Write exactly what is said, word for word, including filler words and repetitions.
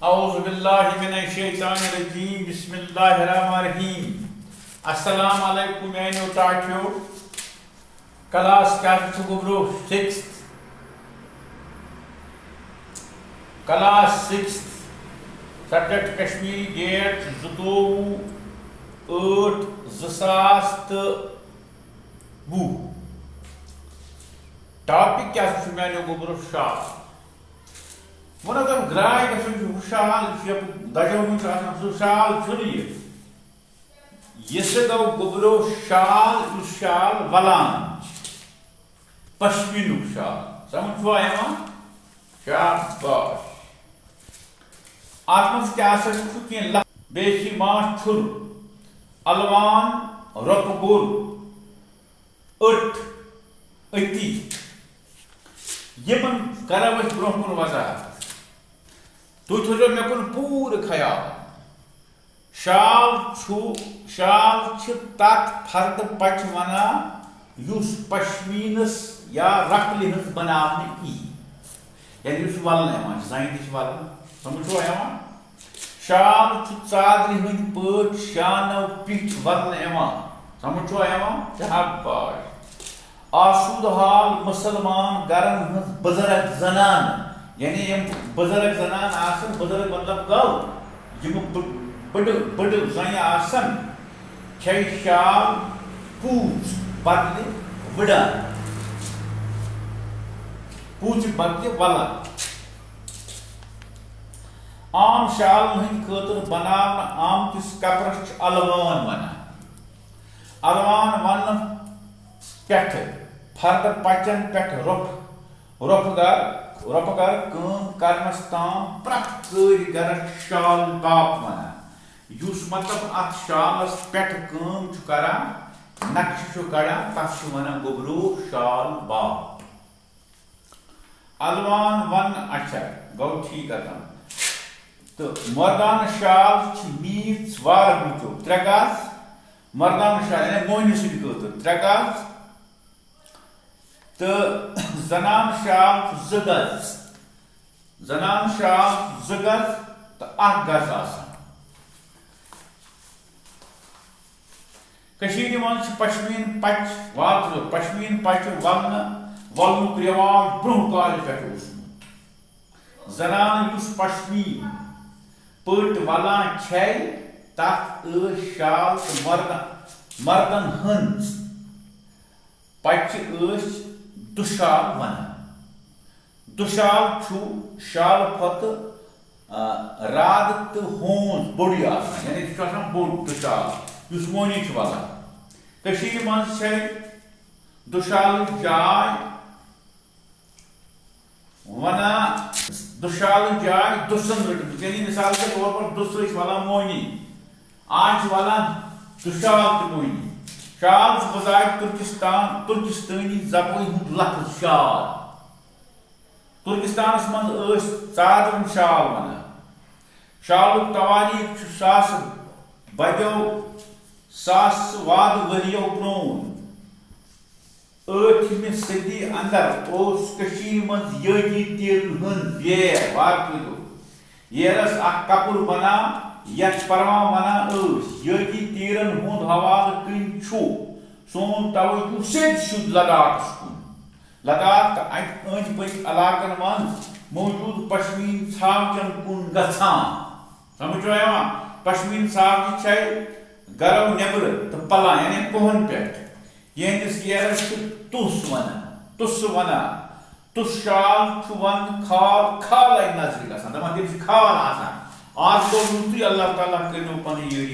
اعوذ باللہ من الشیطان الرجیم، بسم اللہ الرحمن الرحیم۔ السلام علیکم میانیو ٹاٹھیو۔ کلاس کیا چھُ گوٚبرو؟ Sixth. Class sixth, subject Kashmiri, date زٕتووُہ ٲٹھ زٕ ساس تہٕ وُہ۔ ٹاپک کیا چھُ میانیو گوٚبرو؟ شال۔ وۄنۍ اگر گراے گژھُن چھُ، ہُہ شال یُس یَپٲرۍ دَجومُت چھُ آسان، سُہ شال چھُنہٕ یہِ۔ یہِ سا گوٚو گوٚبرو شال، یُس شال وَلان چھِ، پشمیٖنُک شال۔ سمجھ چھُوا یِوان؟ شاباش۔ اَتھ منٛز کیٛاہ سا چھُ کینٛہہ لفظ، بیٚیہِ چھِ ماچھ چھُل، الوان، رۄپہٕ گوٚل، أٹھ، أتی۔ یِمن کرو أسۍ برونٛہہ کُن وضاحت۔ تُہۍ تھٲیزیو مےٚ کُن پوٗرٕ خیال۔ شال چھُ، شال چھِ تَتھ فردٕ پچہِ وَنان یُس پشمیٖنَس یا رکلہِ ہٕنٛز بناونہٕ یی۔ یعنی یُس ولنہٕ یِوان چھُ، زَنہِ تہِ چھِ ولان۔ سمجھ چھُوا یِوان؟ شال چھُ ژادرِ ہٕنٛدۍ پٲٹھۍ شانو پیٚٹھۍ ولنہٕ یِوان۔ سمجھ چھُوا یِوان؟ شاباش۔ آسودٕ حال مُسلمان گرن ہٕنٛز بُزرگ زنانہٕ، یعنی یِم بُزرگ زنانہٕ آسن، بُزرگ مطلب گوٚو یِم بٔ-، بٔڈٕ، بٔڈٕ زنہِ آسن، چھے شال پوٗژ بدلہِ وٕڑان، پوٗژِ بدلہِ وَلان۔ عام شالن ہٕنٛدِ خٲطرٕ بناونہٕ آمتِس کپرس چھِ الوان ونان۔ الوان وننہٕ پٮ۪ٹھٕ فردٕ پچن پٮ۪ٹھ رۄپھ، رۄپھ گر، رۄپھ گر کٲم کرنس تام پرٛٮ۪تھ کٲرۍ گرس چھِ شال باپ ونان۔ یُس مطلب اتھ شالس پٮ۪ٹھ کٲم چھُ کران، نقشہٕ چھُ کڑان، تس چھِ ونان گوٚبرو شال باپ۔ الوان وننہٕ اچھا، گوٚو ٹھیٖک اتن۔ تہٕ مردانہٕ شال چھِ میٖژ وار موٗجوٗب ترٛےٚ گز، مردانہٕ شال یعنی موہنی سٕنٛدِ خٲطرٕ ترٛےٚ گز، تہٕ زنانہٕ شال چھُ زٕ گز، زنانہٕ شال چھُ زٕ گز تہٕ اکھ گز آسان۔ کٔشیٖرِ منٛز چھِ پشمیٖن پچہِ، واتہٕ پشمیٖن پچہِ ولنہٕ، ولنُک رٮ۪واج برٛونٛہہ کالہِ پٮ۪ٹھ اوسمُت۔ زنانہٕ یُس پشمیٖن پٔٹ ولان چھے، تتھ ٲس شال تہٕ مردن، مردن ہٕنٛز پچہِ ٲسۍ دُشال ونان۔ دُشال چھُ شالہٕ کھۄتہٕ، آ، رادٕ تہٕ ہونٛز بوٚڑُے آسان، یعنی سُہ چھُ آسان بوٚڑ دُشال، یُس مۄہنی چھُ ولان۔ کٔشیٖرِ منٛز چھے دُشالٕچ جاے ونان، دُشالٕچ جاے دُسن رٔٹمٕژ، یعنی مثال کے طور پر دُسہٕ ٲسۍ ولان مۄہنی، آز چھِ ولان دُشال تہٕ مۄہنی۔ شال چھُ بذات ترکستان، ترکستٲنی زبٲنۍ ہُنٛد لفظ شال۔ ترکستانس منٛز ٲسۍ ژادرن شال ونان۔ شالُک تواریخ چھُ ساسہٕ بدیو، ساسہٕ وادٕ ؤرِیو پرٛون۔ ٲٹھمہِ صدی اندر اوس کٔشیٖرِ منٛز یٲگی تیٖرن ہٕنٛز ییر، وارٕ کٔرِو، ییرس اکھ کپُر بنان، یتھ پروان ونان ٲسۍ۔ یٲگی تیٖرن ہُنٛد حوالہٕ کٔنۍ چھُ سون توجہ سیٚدۍ سیوٚد لداخس کُن۔ لداخ تہٕ اتہِ أنٛدۍ پٔکۍ علاقن منٛز موجود پشمیٖن ژھاوجن کُن گژھان۔ سمجھ چھوا یِوان؟ پشمیٖن ژھاوجہِ چھے گرو نیبرٕ تہٕ پلان، یعنی کوہن پٮ۪ٹھ، یِہنٛدِس ییرس چھِ تُس ونان، تُسہٕ ونان۔ تُس شال چھُ ونٛدٕ کھال کھالے نظرِ گژھان، دپان تٔمِس چھِ کھال آسان۔ آز لوگمُت تُہۍ، اللہ تعالیٰ کٔرِو پنٕنۍ یٲری۔